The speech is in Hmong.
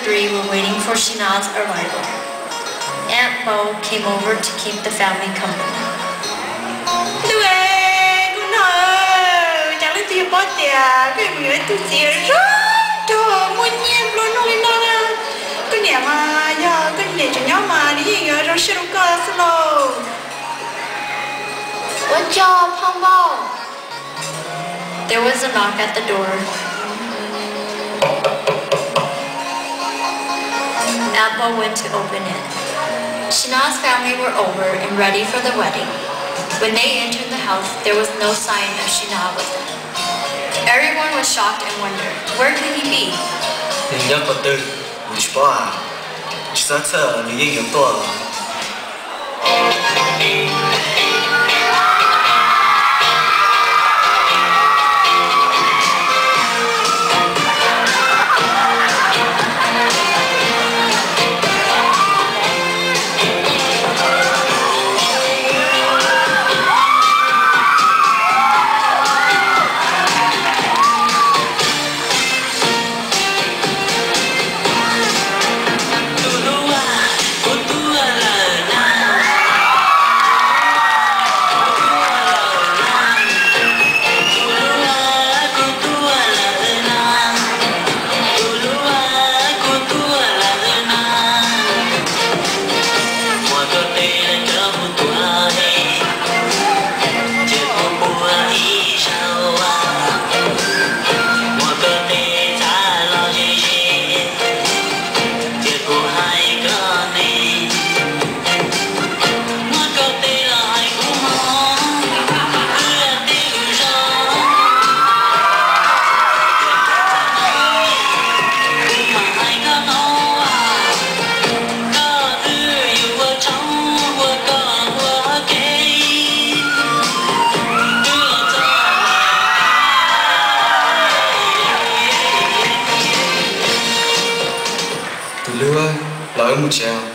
three were waiting for Shinaz's arrival. Aunt Bo came over to keep the family company. Ntuj, kuv no, cas leej twg yuav paub tias koj yuav mus yuav ib tug txiv zoo nraug muaj nyiaj nplua nuj li no na. Koj niam mas yog koj niam tseem nyob mas nws yeej yuav zoo siab rau koj xwb lauj. Ua tsaug Phaj Npauj. There was a knock at the door. Aunt Bo went to open it. Shinaz's family were over and ready for the wedding. When they entered the house, there was no sign of Shinaz with them. Everyone was shocked and wondered, where could he be? Nws nyob qhov twg? Kuv tsis paub as. Tsis txhob txhawj, nws yeej yuav tuaj. Tus hlub, los wb mus tsev.